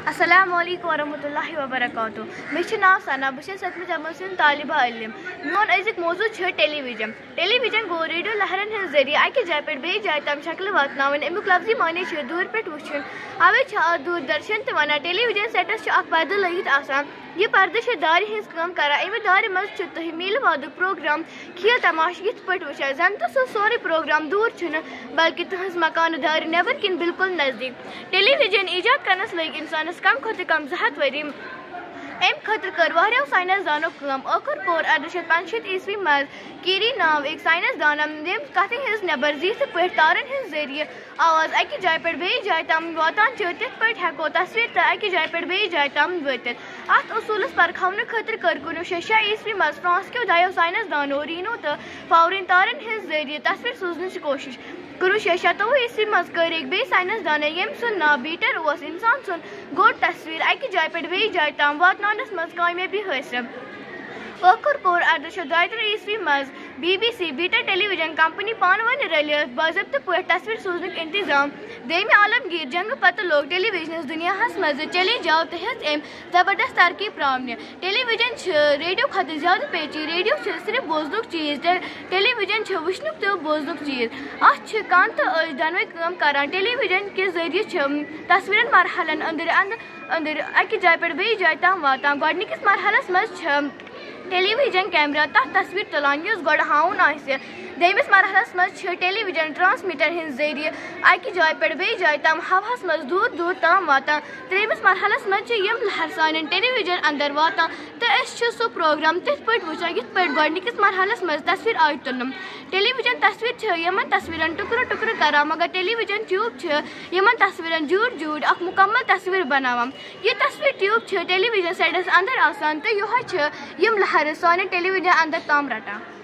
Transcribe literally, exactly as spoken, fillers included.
السلام علیکم ورحمۃ اللہ وبرکاتہ۔ مےٚ چھُ ناو ثنا، بہٕ چھَس سٔتمہِ جمٲژ ہٕنٛز طالبہ علم۔ میون أزیُک موضوع چھُ ٹیلی ویژن۔ ٹیلی ویژن گوٚو ریڈیو لہرن ہٕنٛز ذٔریعہٕ اَکہِ جایہِ پٮ۪ٹھ بیٚیِس جایہِ تام شکلہٕ واتناوٕنۍ۔ اَمیُک لفظی معنی چھُ دوٗرِ پٮ۪ٹھ وٕچھُن۔ اَوَے چھِ اَتھ دوٗردرشن تہِ وَنان۔ ٹیلی ویژن سیٹس چھُ اَکھ پردٕ لٲگِتھ آسان۔ یہِ پردٕ چھُ دارِ ہٕنٛز کٲم کران۔ اَمہِ دارِ منٛز چھِ تُہۍ میلہٕ وادُک پروگرام، کھیل تماشہٕ یِتھ پٲٹھۍ وٕچھان، زن تہٕ سُہ سورُے پروگرام دوٗر چھُنہٕ، بلکہِ تُہنٛز مکانہٕ دارِ نٮ۪بر کِنۍ بالکل نزدیٖک۔ ٹیلی ویژن ایجاد کرنس لٔگۍ انسانس کم کھۄتہٕ کم زٕ ہتھ ؤری۔ امہِ خٲطرٕ کٔر واریاہو ساینس دانو کٲم۔ ٲخٕر کوٚر ارداہ شیٚتھ پانٛژشیٖتھ عیسوی منٛز کیری ناو أکۍ ساینس دانن ییٚمہِ کتھِ ہٕنٛز نٮ۪بر زیٖٹھِ پٲٹھۍ تارن ہٕنٛز ذٔریعہٕ آواز اَکہِ جایہِ پٮ۪ٹھ بیٚیِس جایہِ تام واتان چھِ، تِتھ پٲٹھۍ ہٮ۪کو تصویر تہِ اَکہِ جایہِ پٮ۪ٹھ بیٚیِس جایہِ تام وٲتِتھ۔ اَتھ اصوٗلس پرکھاونہٕ خٲطرٕ کٔر کُنوُہ شیٚتھ شےٚ عیسوی منٛز فرانس کیو دۄیو ساینس دانو رینو تہٕ فاورین تارن ہٕنٛز ذٔریعہٕ تصویر سوزنٕچ کوٗشش۔ کُنوُہ شیٚتھ شَتوُہ عیسوی منٛز کٔر أکۍ بیٚیہِ ساینس دانن، ییٚمۍ سُنٛد ناو بیٹر اوس، انسان سُنٛد گۄڈ تصویر اَکہِ جایہِ پٮ۪ٹھ بیٚیِس جایہِ تام واتناونس منٛز کامیٲبی حٲصِل۔ ٲخٕر کوٚر ارداہ شیٚتھ دۄیہِ ترٕٛہ عیسوی منٛز بی بی سی بیٹر ٹیلی ویژن کمپنی پانہٕ ؤنۍ رٔلِتھ باضٲبطہٕ پٲٹھۍ تصویر سوزنُک انتظام۔ دوٚیمہِ عالمگیر جنگہٕ پتہٕ لوٚگ ٹیلی ویژنس دُنیاہس منٛز چیلنج آو تہٕ ہیٚژ أمۍ زبردست ترقی پراونہِ۔ ٹیلی ویژن چھِ ریڈیو کھۄتہٕ زیادٕ پیچیدٕ۔ ریڈیو چھُ صرف بوزنُک چیز تہٕ ٹیلی ویژن چھُ وٕچھنُک تہٕ بوزنُک چیز۔ اتھ چھِ کن تہٕ أچھ دۄنوے کٲم کران۔ ٹیلی ویژن کہِ ذٔریعہٕ چھِ تصویرن مرحلن أنٛدرٕ اندٕ أنٛدرٕ اکہِ جایہِ پٮ۪ٹھ بیٚیِس جایہِ تام واتان۔ گۄڈٕنِکِس مرحلس منٛز چھِ ٹیلی ویژن کیمرہ تتھ تصویر تُلان یُس گۄڈٕ ہاوُن آسہِ۔ دوٚیمِس مرحلس منٛز چھِ ٹیلی ویژن ٹرانسمیٹر ہٕنٛدِ ذٔریعہٕ اکہِ جایہِ پٮ۪ٹھ بیٚیِس جایہِ تام ہوہس منٛز دوٗر دوٗر تام واتان۔ ترٛیٚیمِس مرحلس منٛز چھِ یِم لہر سانٮ۪ن ٹیلی ویژن اندر واتان تہٕ أسۍ چھِ سُہ پروگرام تِتھ پٲٹھۍ وٕچھان یِتھ پٲٹھۍ گۄڈٕنِکِس مرحلس منٛز تصویر آیہِ تُلنہٕ۔ ٹیلی ویژن تصویر چھِ یِمن تصویرن ٹُکرٕ ٹُکرٕ کران، مگر ٹیلی ویژن ٹیوب چھِ یِمن تصویرن جوٗرۍ جوٗرۍ اکھ مُکمل تصویر بناوان۔ یہِ تصویر ٹیوب چھِ ٹیلی ویژن سیٹس اندر آسان تہٕ یِہوٚے چھِ یِم لہرٕ سانٮ۪ن ٹیلی ویژن اندر تام رٹان۔